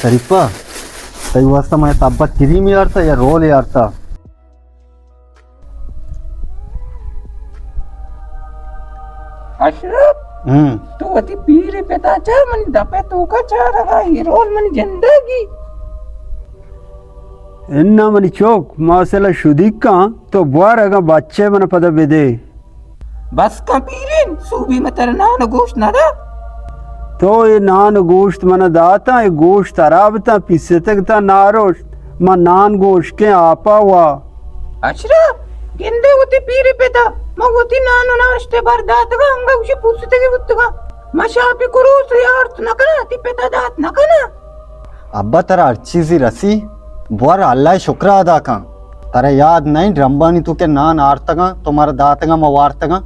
شریفہ، تئی واسطہ من تبت کریم یارتا یا رول یارتا؟ اشرف، ہم۔ تو وتی پیر پتا چا منی دپے توکا چارگا، اے رول منی جندگی۔ انا منی چوک، ما سلا شدیکاں، تو بوار اگاں بچے من پدا بدے۔ بس کن پیرین، سوبی من ترا نان و گوشت ندا۔ تو اے نان و گوشت من داتاں، اے گوشت ترا بتاں، پیستگ تاں ناروشت، من نان گوشکیں آپا وا۔ اشرف، گندے وتی پیری پتا، من وتی نان و ناشتے بر داتگاں، انگا گوشی پوستگی بوتگاں۔ من شاپی کروس یارت نکناں، تی پتا دات نکناں۔ ابا ترا ہر چیزی رسی، بور اللہ شکر ادا کن۔ ترا یاد نہیں ڈرمبانی تو کہ نان آرتگاں، تو مارا داتگاں، ما وارتگاں۔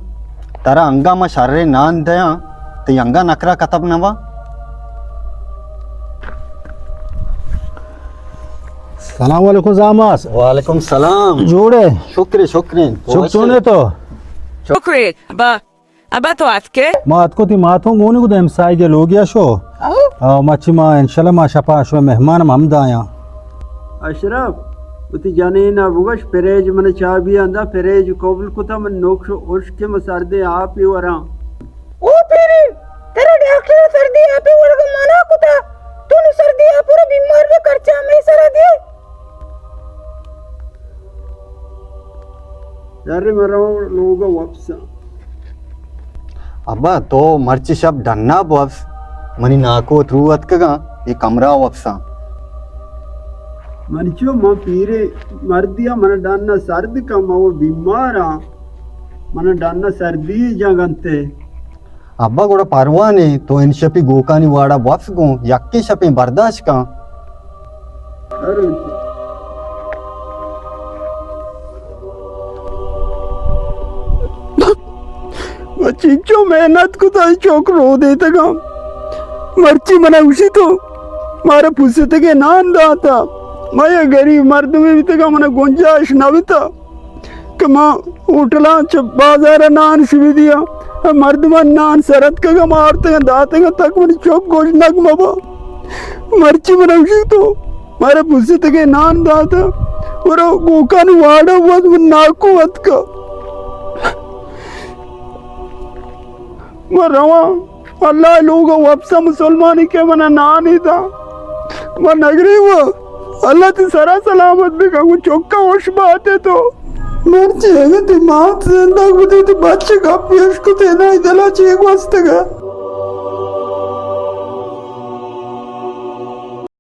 ترا انگا ما شرے نان دیاں، تی انگا نکرا کتب نوا۔ سلام علیکم زاماس۔ وعلیکم سلام۔ جوڑے؟ شکر، شکر۔ شکر تو نے تو؟ شکر۔ با ابا تو آتکے؟ ما آتکو تی ماتوں گونی گو دیم سائی جا لوگیا شو۔ آؤ۔ آؤ، ما چی ما انشاءاللہ ما شپا شو مہمان ہم ہم دایاں۔ اشرف، وتی جنینا بگوش پریج من چابی آندا، پریج قبول کتا من نوکشو اشکے ما سردے آپی وراں۔ او پیرین، ترا ڈاکٹر سردی آپی ورگا منع کتا، تو نو سردی آپورا بیمار بے کرچا میں سرا دے۔ شر، من رواں لوگ ءَ وپساں۔ ابا، تو مرچی شپ ڈنا بوپس، منی ناکو ترو اتکگاں، اے کمرہ ءَ وپساں۔ من چو، من پیریں مردے آں، من ڈن ءَ سرد کن، من وَ بیمار آں، من ڈن ءَ سردی جنگ انت۔ ابا گڑا پرواہ نے، تو انشپی گوکانی واڑا وپس گوں، یکیں شپیں برداشت کن۔ و چنچو محنت کتا، اے چوک رودیتگاں۔ مرچی منا گوشی تو مارا پوستگے نان داتا۔ ما یک غریب مردمے بیتگاں، منا گنجائش نہ بیتا۔ کہ ما ہوٹلاں چہ بازار ءَ نان شبی دیاں، مردماں نان سر اتکگ ءَ ما آرتگ ءَ داتگ ءَ تک منی چک گوشنگ مبا۔ مرچی من گوشی تو مارا پوستگے نان دات، ورو گوکانی واڑ ءَ وت من ناکو اتکا۔ من رواں۔ اللہ ءِ لوگ ءَ وپساں، مسلمانی کہ من ءَ نانی داں۔ من نگریواں۔ اللہ تئی سرا سلامت بکن، گوں چکاں وش باتے تو۔ مرچی اگاں تئی مات زندگ بوتی، تئی بچ گپ اش کتے نہ، دل ءَ چے گوستگ ءَ؟